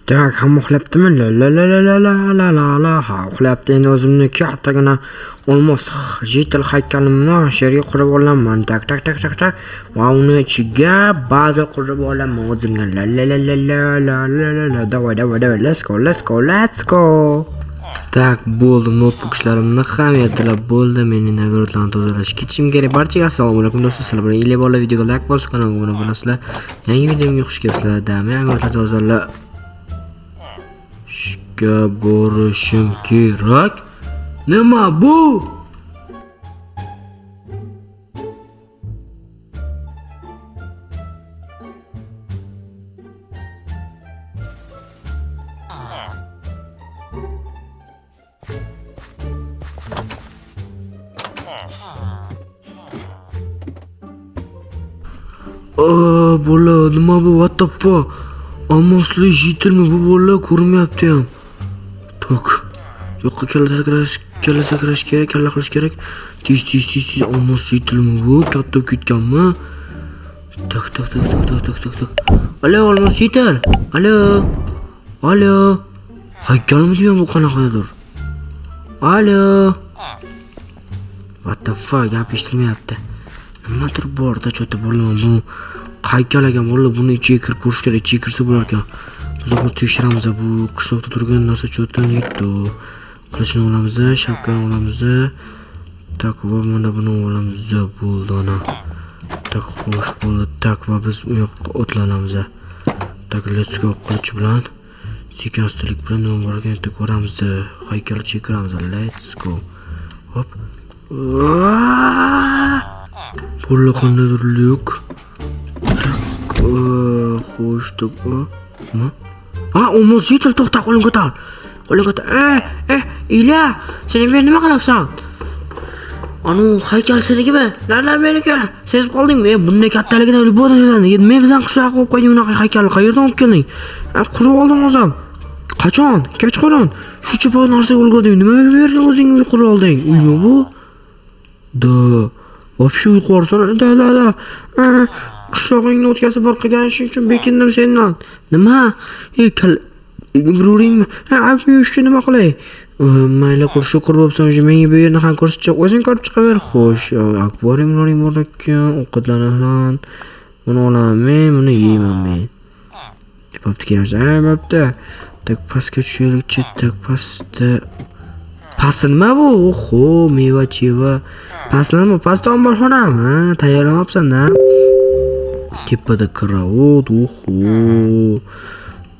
Так, hamma uxlabdimi? La la la la la la la la la. Ha, uxlabdi. Endi o'zimni kattagina olmos jitil haykalimni shu yerga qurib olaman. Так, так, так, так, так. Va uni ichiga baza qurib olaman o'zimga. La la la la la la la la la. Давай, давай, давай. Let's go, let's go, let's go. Так, bo'ldi. Notebook ishlarimni ham ertalab bo'ldi. Meni nagrodlarni tozalashga ketishim kerak. Barchaga assalomu alaykum do'stlar. Sizlar bilan Ilya bola, videoga like bosib, kanalga obuna bo'lasizlar. Yangi videomga xush kelibsizlar. Dami nagrodlar tozalashga borishim kerak. Nima bu? Bola, nima bu? What the fuck? Olmosli jitilmi bu bola? Ko'rinmayapti ham. Так. Yo'qqa kalla sakrash, kalla sakrash kerak, kalla qilish kerak. Tez, tez, tez, tez. Olmos jitilmi bu? Katta bo'lib ketganmi? Так, так, так, так, так, так, так, так. Alo, olmos jitil. Alo. Alo. Haykalmi deyman, bu qanaqadir? Alo. What the fuck? Gap eshitilmayapti. Nimadir borda, cho'ta bo'laman bu haykal ekan bola, buni ichiga kirib ko'rish kerak, ichiga kirsa bo'lar ekan. Biz hozir tekshiramiz bu qishloqda turgan narsa cho'ta netto. Qilichni olamiz, shapkani olamiz. Так, va mana buni olamiz, bo'ldi ana. Так, xo'sh, bo'ldi. Так, va biz u yoqqa otlanamiz. Так, let's go qilich bilan. Sekin astalik bilan nima bor ekan bitta ko'ramiz. Haykal ichiga kiramiz. Let's go. Hop. Bola, qandaydir lyuk. Так, xo'sh, так, nima? Ha, olmos jitil, to'xta, qo'ling ko'tar. Qo'ling ko'tar. Ilya, sen bu yerda nima qilyapsan? Anu haykal senikimi? La, meniki. Sezib qoldingmi? Bunday kattaligidan любой sezadi. Men bizani qishloqqa qo'yib qo'yding unaqa haykalni. Qayerdan olib kelding? Qurib oldim o'zim. Qachon? Kechqurun. Shuncha boy narsaga ulgurding. Nimaga bu yerga o'zing uy qurib olding? Uymi bu? Да. Вообще uy qursan. Да, да, да. Qishlog'ingni o'tkazib bor qilgan ishing uchun bekindim sendan. Nima? Ey, kal bir uringmi? Ha, ayb uchun nima qilay? Mayli, qurishga qurib bo'libsan уже, menga bu yerni ham ko'rsatchi, o'zing ko'rib chiqaver. Xo'sh, akvariumlaring bor ekan, ovqatlanasan. Buni olaman men, buni yeyman men. Bo'pti, kelamiz. Ha, bo'pti. Так, pastga tushaylikchi. Так, pastda. Pastda nima bu? Oho, meva cheva. Pastda nima? Pastda omborxonami? Ha, tayyorlamabsan-da. Tepada karavot, oho.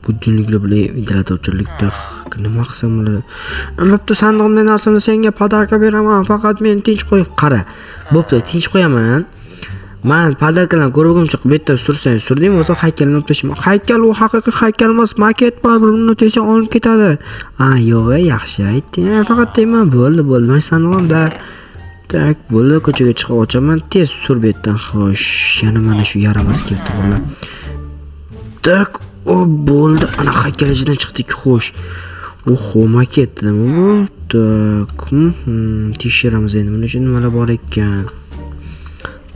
Budilniklar bilan ventilyator o'chirilibdi. Nima qilsam bo'ladi? Bo'pti, sandig'imda narsamni senga подарка beraman. Faqat meni tinch qo'y. Qara. Bo'pti, tinch qo'yaman. Man подарка larni ko'rib bo'lguncha bu yerda sursang surding, bo'lsa haykalni olib tashlayman. Haykal u haqiqiy haykal emas, maket baribir, uni tesang olib ketadi. A, yo'q, yaxshi aytding. Faqat deyman, bo'ldi, bo'ldi. Men sandig'imda. Так, bo'ldi, ko'chaga chiqib ochaman. Tez sur bu yerdan. Xo'sh, yana mana shu yaramas keldi bola. Так, o bo'ldi. Ana haykal ichidan chiqdik. Xo'sh. Oho, maket nima bu? Так, tekshiramiz endi. Buni ichida nimalar bor ekan?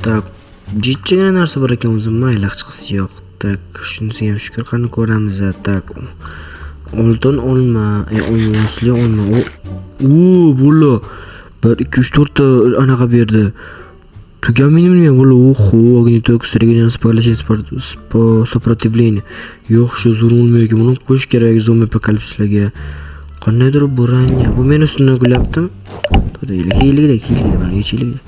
Так, jiddiygina narsa bor ekan o'zi, mayli, hech yo'q. Так, shunisiga ham shukur, qani ko'ramiz. Так, oltin olma, olmosli olma. O, bo'ldi. 1 2 3 4 ta anaqa berdi. Tugamaydi bilmayman bola. Oho, огнеток, регенерация, поглощение, сопротивление. Yo'q, shu zo'r bo'lmaydi ekan. Buni qo'yish kerak zombi apokalipslarga. Qandaydir броня. Bu meni ustimdan kulyaptimi? To'g'ri, hiylikda, hiylikda, mana hiylikda.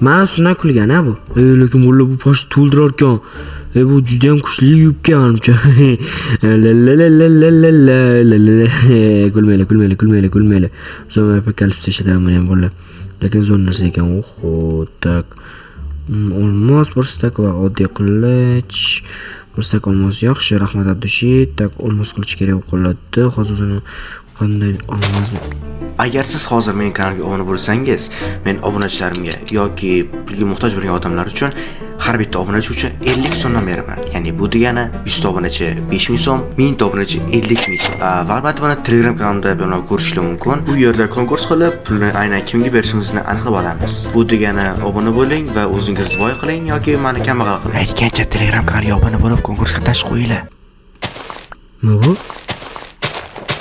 Mani ustimdan kulgan ha bu. Lekin bola bu posh to'ldirar ekan. Bu juda ham kuchli yubka manimcha. La la la la la la la la la la. Kulmanglar, kulmanglar, kulmanglar, kulmanglar. Zombi apokalipsda ishlataman buni ham bola. Lekin zo'r narsa ekan. Oho, так. Olmos, bir стак va oddiy qilich. Bir стак olmos yaxshi, rahmat Abdushi. Так, olmos qilish kerak bo'lib qoladi. Hozir o'zini qanday olmos. Agar siz hozir mening kanalimga obuna bo'lsangiz, men obunachilarimga yoki pulga muhtoj bo'lgan odamlar uchun har bitta obunachi uchun 50 so'mdan beraman. Ya'ni bu degani 100 ta obunachi 5000 so'm, 1000 ta obunachi 50 ming so'm. Va albatta buni Telegram kanalimda bemalol ko'rishingiz mumkin. U yerda konkurs qilib, pulni aynan kimga berishimizni aniqlab olamiz. Bu degani obuna bo'ling va o'zingizni boy qiling yoki meni kambag'al qiling. Aytgancha Telegram kanaliga obuna bo'lib, konkursga qatnashib qo'yinglar. Nima bu?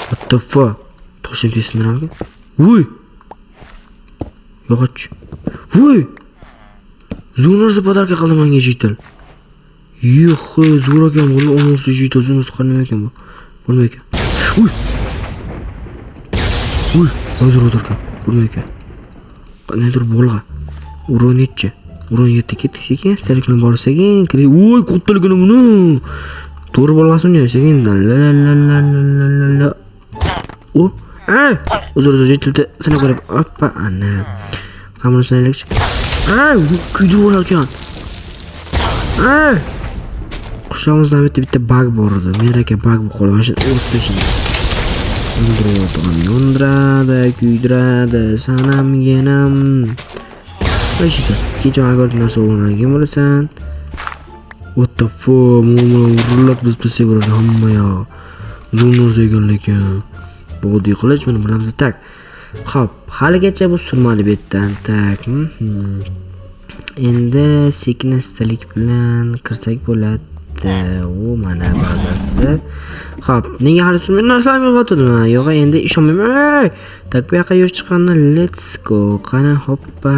What the fuck? Toshim tez sindiramikan? Voy! Yog'och. Voy! Zo'r narsa подарка qildi menga житель. Yo'q, zo'r ekan bu. Olmosli житель, zo'r narsa nima ekan bu? Bo'lmay ekan. Uy! Uy, hozir o'tirgan. Bo'lmay ekan. Qandaydir bolg'a. Урон nechi? Урон 7 ketdi sekin, esdalikni borib sekin kirib. Voy, kattaligini buni. To'g'ri bolg'asini sekin. La la la la la la la. O, ay, uzr, uzr, житель sinab ko'rib. Oppa, ana. Hamma sinaylikchi. Ay, kuydirib yuborar ekan. Ay! Qishlog'imizda bitta bitta bug bor edi. Men aka bug bo'lib qoldi. Mana shu o'rib tashlaydi. Yondiradi, yondiradi, kuydiradi, sanamginam. Voy, kecha mana ko'rdim narsa o'rnagan bo'lasan. What the fuck? Mana urilib biz bilsak bo'ladi hamma yoq. Zo'r narsa ekan lekin. Bog'diy qilich buni bilamiz. Так. Xo'p, haligacha bu surmadi bu yerdan. Так. Endi sekin astalik bilan kirsak bo'ladi. U mana bazasi. Xo'p, nega hali surmadi? Narsalarni yo'qotdim. Yo'q, endi ishonmayman. Так, bu yoqqa yurib chiqqanda let's go. Qani, hoppa.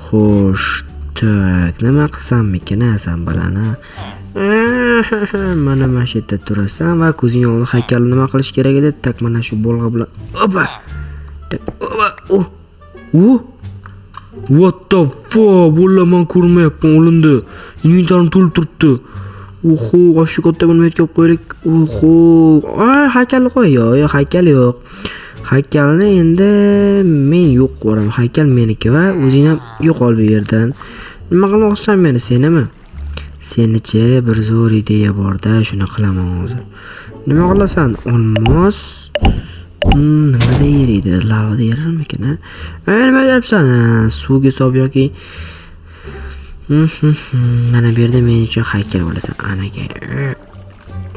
Xo'sh, так, nima qilsammikin san bolani? Mana shu yerda turasan va ko'zing oldida haykalni nima qilish kerak edi? Так, mana shu bolg'a bilan. Opa! Так, opa! Oh! Oh! What the fuck? Bo'ldi, man ko'rmayapman, o'lindi. Inventarim to'lib turibdi. Oho, вообще katta bo'lmayotgan olib qo'yaylik. Oho, ay, haykalni qo'y. Yo'q, yo'q, haykal yo'q. Haykalni endi men yo'q ko'raman. Haykal meniki va o'zing ham yo'qol bu yerdan. Nima qilmoqchisan meni, senimi? Senichi bir zo'r ideya borda, shuni qilaman hozir. Nima qilasan? Olmos nimada eriydi? Lavada erirmikin, a? Nima deyapsan? Suvga solib yoki mana bu yerda men uchun haykal bo'lasan. Anaga.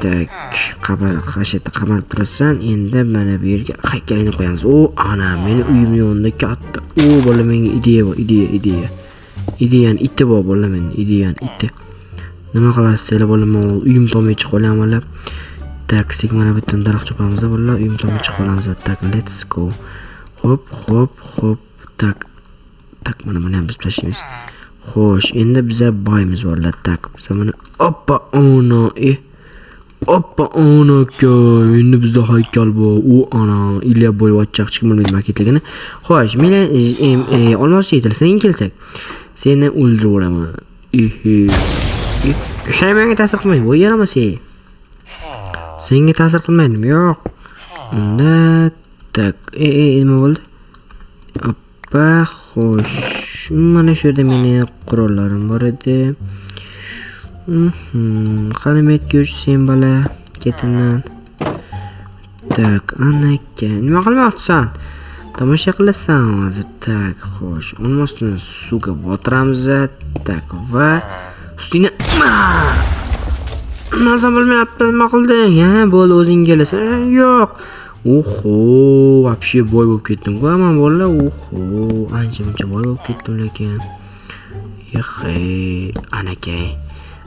Так, qamal, shu yerda qamalib turasan. Endi mana bu yerga haykalini qo'yamiz. O, ana, meni uyim yonida katta. O, bola, menga ideya bor, ideya, ideya. Ideyani iti bor, bola, meni ideyani iti. Nima qilasiz sizlar, bola, men uyim tomiga chiqib olaman. Так, sekin mana bu yerdan daraxt chopamiz, bolalar, uyim tomiga chiqib olamiz. Так, let's go. Xo'p, xo'p, xo'p. Так. Так, mana buni ham biz tashlaymiz. Xo'sh, endi biza boymiz, bolalar. Так, biza mana oppa, ono, e. Oppa, ono aka, endi bizda haykal bor. U ana Ilya boyvachcha, hech kim bilmaydi maketligini. Xo'sh, men olmos житель, senga kelsak, seni o'ldirib yuboraman. Ehe. He, menga ta'sir qilmaydi. Voy, yaramas ey. Senga ta'sir qilmaydimi? Yo'q. Unda так, e, nima bo'ldi? Oppa, xo'sh. Mana shu yerda meni qurollarim bor edi. Qani metga yur sen bola, ketindan. Так, anaka. Nima qilmoqchisan? Tomosha qilasan hozir. Так, xo'sh. Olmosni suvga botiramiz. Так, va ustingni narsa bilmayapti, nima qilding? Ha, bo'ldi, o'zing kelasan. Yo'q. Oho, вообще boy bo'lib ketdim-ku man, bolalar. Oho, ancha muncha boy bo'lib ketdim lekin. Yexey, anakay.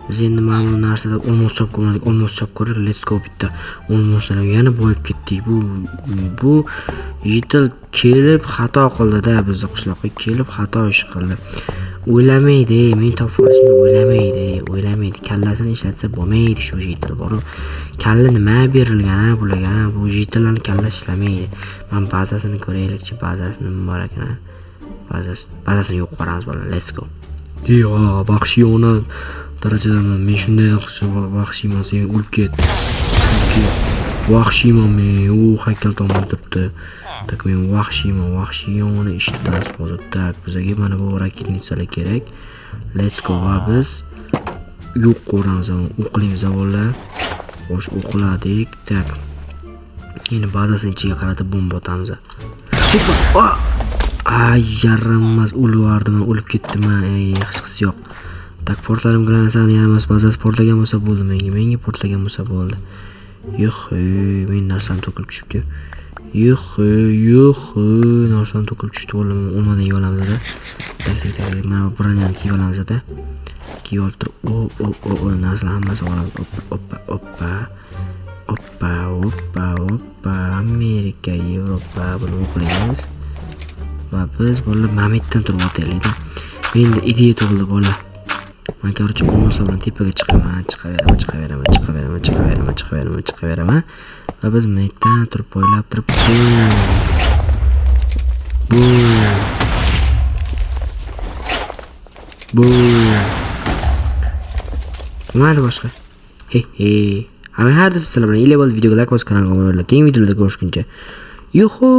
Biz endi mana bu narsada olmos chop ko'rmadik, olmos chop ko'rdik. Let's go, bitta olmosdan ham yana boyib ketdik. Bu житель kelib xato qildi-da, bizni qishloqqa kelib xato ish qildi. O'ylamaydi, men topib olishimni o'ylamaydi, o'ylamaydi. Kallasini ishlatsa bo'lmaydi shu житель borib. Kalla nima berilgan a bularga? Bu житель larni kallasi ishlamaydi. Man bazasini ko'raylikchi, bazasi nima bor ekan, a? Bazasi, bazasini yo'q ko'ramiz, bolalar. Let's go. Yo, vahshiyona darajadaman. Men shunday vahshiyman, sen o'lib ket. O'lib ket. Vahshiyman men. U haykal tomon turibdi. Так, men vahshiyman, vahshiyona ish tutamiz hozir. Так, bizga mana bu ракетница lar kerak. Let's go, va biz yo'q ko'ramiz, o'qlaymiz, bolalar. Xo'sh, o'qladik. Так. Endi bazasini ichiga qaratib bomba otamiz. Hoppa! Ay, yaramas, o'lib yubordim, o'lib ketdim. Ey, hech yo'q. Так, portladim granatani yaramas, bazasi portlagan bo'lsa bo'ldi menga. Menga portlagan bo'lsa bo'ldi. Yo'q, men narsam to'kilib tushibdi. Yo'q, yo'q, narsam to'kilib tushdi. O'ldim, o'lmadan yeb olamiz-da. Так, так, так, mana bu броня ni kiyib olamiz-da. Kiyib olib turib, o, o, o, o, narsalar hammasini olamiz. Oppa, oppa, oppa. Oppa, oppa, Amerika, Yevropa, buni o'qlaymiz. Va biz, bolalar, mamitdan turib otaylik. Menda ideya tug'ildi, bolalar. Man, короче, olmoslar bilan tepaga chiqaman, chiqaveraman, chiqaveraman, chiqaveraman, chiqaveraman, chiqaveraman, chiqaveraman. Va biz mamitdan turib poylab turib, bum. Bum. Mayli boshqa. He he. Hamma har doim sizlar bilan Ila bo'ldi. Videoga like bosib, kanalga obuna bo'linglar. Keyingi videolarda ko'rishguncha. Yuhu!